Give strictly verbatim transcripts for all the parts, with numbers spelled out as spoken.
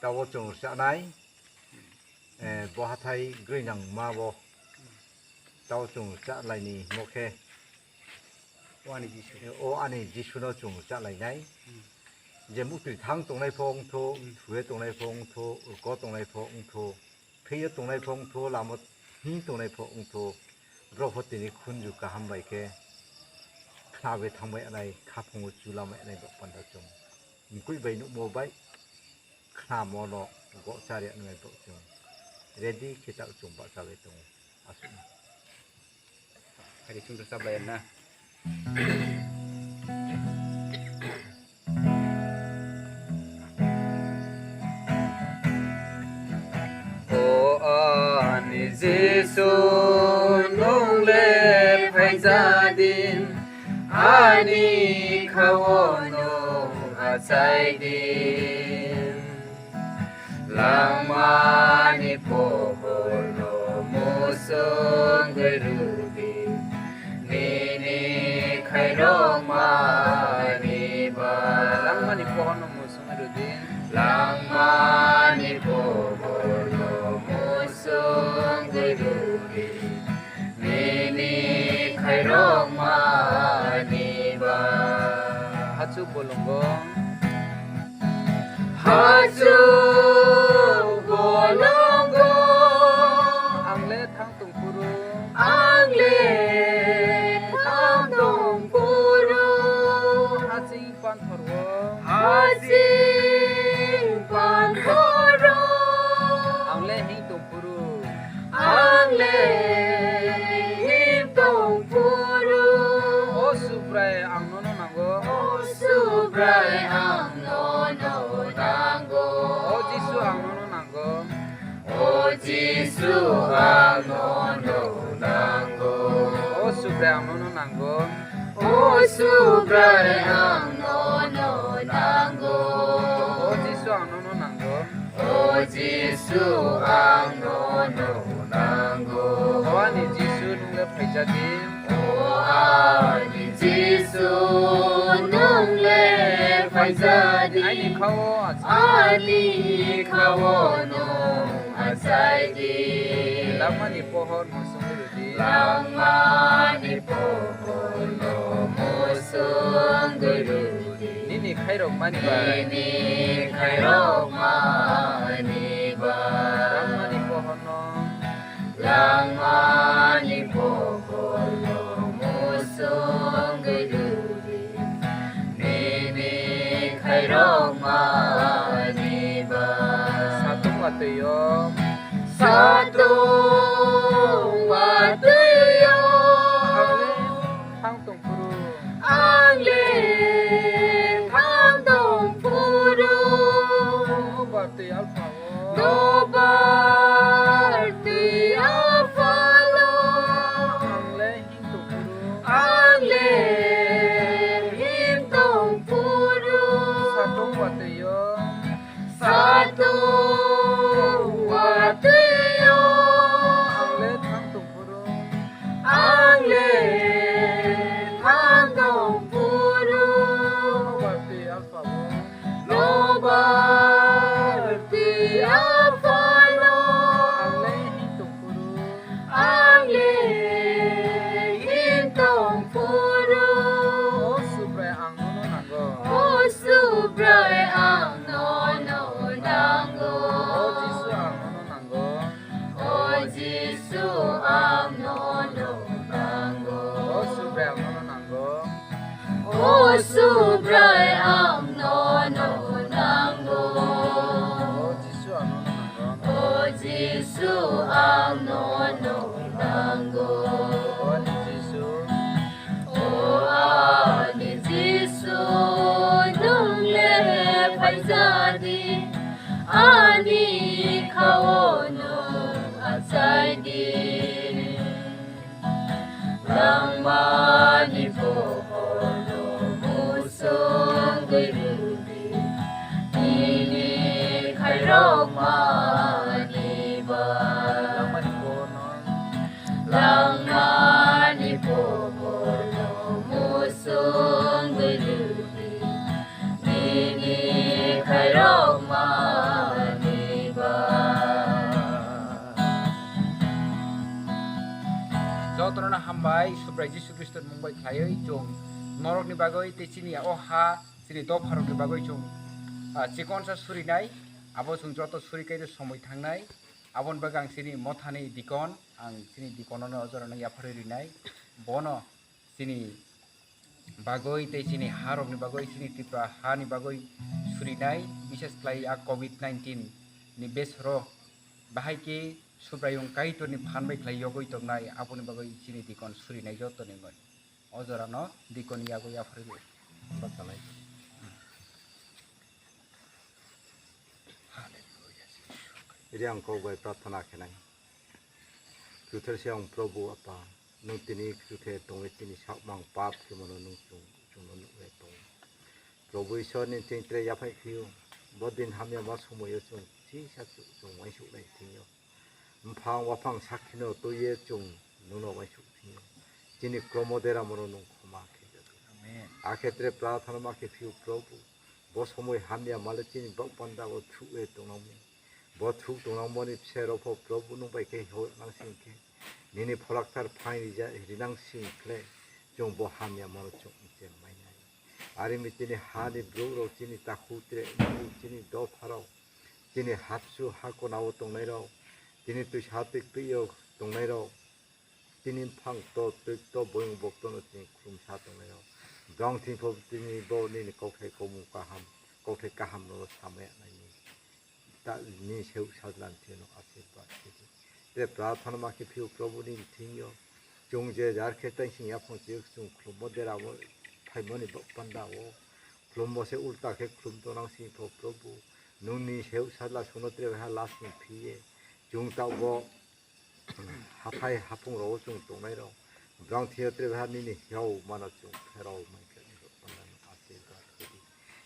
Tabo chwng rwchapnai, eh, bo hathai gwnangma bo. Tabo chwng rwchaplaini himo khe, O ani Jisu. O ani Jisuno chwng rwchaplainai. Hmm. Je muktwi thang tongnai pho wngthu, Hmm. thue tongnai pho wngthu, rwko tongnai pho wngthu, thwiyo tongnai pho wngthu, lama him tongnai pho wngthu, borok pho tini khunju kaham bai khe khnabe thangbai anai, khaphungo chulama anai bo panda chwng. Mukui bai nukmo bai khnamo no go chari anai bo chwng ready khe ta chwng bahcha bai tongo. Aswkno. Hari chwng rwchap lai na. O ani Jisu, nwng le phaijadi, ani khao nwng achaidi. Langmani pohorno musungwi rwdi, nini khairokmani ba. Langmani pohorno musungwi rwdi. Langmani pohorno musungwi rwdi. Nini khairokmani ba. Hachuk bolongo. Hachuk bolongo. Ang le thang tongphuru. Ang le thang tongphuru. Haching panthoro. Haching panthoro. Ang le hing tongphuru. Ang le him tongphuru. O Subrai, ang nono nango. O Subrai, ang nono nango. O Jisu, ang nono nango. O Jisu, ang nono nango. O Subrai, ang nono nango. O Subrai, ang nono nango. O Jisu, ang nono nango. O Jisu, ang nono nango. O ani Jisu, nwng le phaijadi. O ani Jisu, nwng le phaijadi. Ani khao achaidi. Ani khao nwng achaidi. Langmani pohor musungwi rwdi. Langmani pohorno musungwi rwdi. Nini khairokmani ba. Nini khairokmani ba. Langmani pohorno. Langmani pohorno musungwi rwdi. Nini khairokmani ba. Satung watwi o. Satung watwi o. Ang le thang tongphuru. Ang le thang tongphuru. Nobar twi alpha o. Nobar twi alpha o. Ang le him tongphuru. Ang le him tongphuru. Satung watwi o. Satung watwi o. Ang le thang tongphuru. Ang le thang tongphuru. Nobar twi alpha o. Nobar twi alpha o. Ang le him tongphuru. Ang le him tongphuru. O Subrai, ang nono nango. O Subrai, ang nono nango. O Jisu, ang nono nango. O Jisu, ang nono nango. O Subrai, ang nono nango. O Subrai, ang nono nango. O Jisu, ang nono nango. O Jisu, ang nono nango. O ani Jisu. O ani Jisu, nwng le phaijadi, ani khao nwng achaidi. Langmani pohorno musungwi rwdi, nini khairokmani ba. Langmani pohorno. Langmani pohorno musungwi rwdi, nini khairokmani Subrai Jisu Khristo ni mung bai khlaiwi chwng norokni bagwi tei chini o ha, chini dopharokni bagwi chwng, ah, chikonsa surinai, abo chwng joto suri kaino somoi thangnai. Aboni bagwi ang chini mothani dikon, ang chini dikonono o jorano yapharwi rinai. Bono chini bagwi tei chini harokni bagwi, chini Tripura hani bagwi surinai, bises khlai a covid nineteen ni besoro bahai khe Subraiyung Kaitorni phan bai khlai yogwi tongnai, aboni bagwi chini dikon surinai jotoni mui. O jorano dikon yago yapharwi rw. Basalai. Hallelujah. Iri ang kok bai prarthana khenai. Kruthar se ang Prabhu Apa, nwng tini kruthar tongwi chini sakmang pap khemano nwng chwng, chwngno nuknai tongo. Prabhu Ishwar ni chwng tre yaphai phio, bo din hamya ma somoyo chwng chisa chwng, chwng uansuk nai thwngyo. Mphang waphang sakhino twiye chwng nwngno uansuk thwngyo. Chini kromo dera mono nwng khoma khe jago. Amen. A khetre prarthana ma khe phio Prabhu. Bo somoi hamya male chini bak panda o thuk e tongnangmi. Bo thuk tongnangmani bwsai rok pho Prabhu nwng bai khe hoi nang sing khe. Nini pholakthar phaini ja rinang sing khle chwng bo hamya mano chwng cheng mai nai. Ari mi tini hani bwrwk rok chini takhuk tre chini dopha rok. Chini hapsu hakona o tongnai rok, chini twisa twk twi o tongnai rok, chini bwphang to twk to boyong bokto no chini khulumsa tongnai rok. Bwrang thing pho chini bo nini kokthai komung kaham, kokthai kaham no samaya nai ni. Ta ni seu sajlan theno asirwad khe di. Te prarthana ma khe phio Prabhu ni thing yo. Chwng je jar khe tei sing yaphang chwng khulumbo dera o phaimani bok panda o. Khulumbo se ulta khe khulum tonang sing tho Prabhu. Nungni seu sajla suno tre ha lasing phiye. Chwng ta bo hathai haphung rogo chwng tongnai rok. Bwrang thing yo tre ha nini hiao mana chwng pherao mai khe bok panda no asirwad khe di.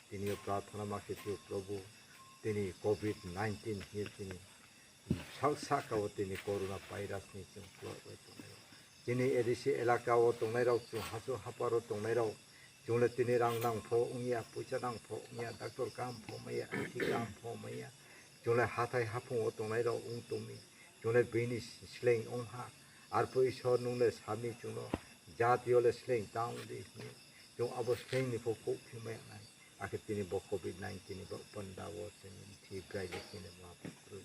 Tini yo prarthana ma khe phio Prabhu. Tini covid nineteen hiye tini. Sak saka o tini corona virus ni chwng kwlai bai tongnai rok. Chini A D C elaka o tongnai rok, chwng hasu haparo tongnai rok, chwng le tini rang nang pho wngya, puisa nang pho wngya, doctor kam pho maya, athi kam pho maya, chwng le hathai haphung o tongnai rok wng tongmi, chwng le bini sleng wng ha, arpho Isor nung le sami chwngno jati o le sleng ta wng di hwnwi, chwng abo sleng ni pho kok phi maya nai. Akhe tini bo covid nineteen ni bo panda o chini thi brai le chini ma phu krwi.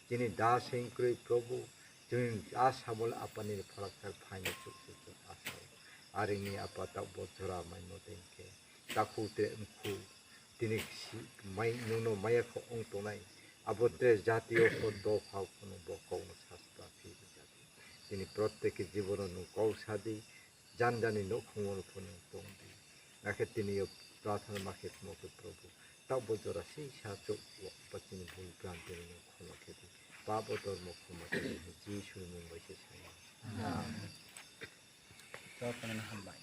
Chini da seng krwi Prabhu, chini a samol apani phalak thar phaini chuk chuk chuk asai. Arini apa tak bo jora mai mo tengke. Takhuk tre mkhu. Tini si mai nuno maya kho ong tonai. Abo tre jati o kho do phau kuno bo kau no sastra phi jati. Tini protek jibono nu kau sadi. Jani jani nokhungo phano tong di. Akhe tini yo prarthana ma khe tongmo khe Prabhu. Tabbo jora se sa chok wo pachini bul pran tini no khoma khe di. Pabo dormo khoma khe di. Jisu ni mung bai se sai. Amen. Chok tongna hambai.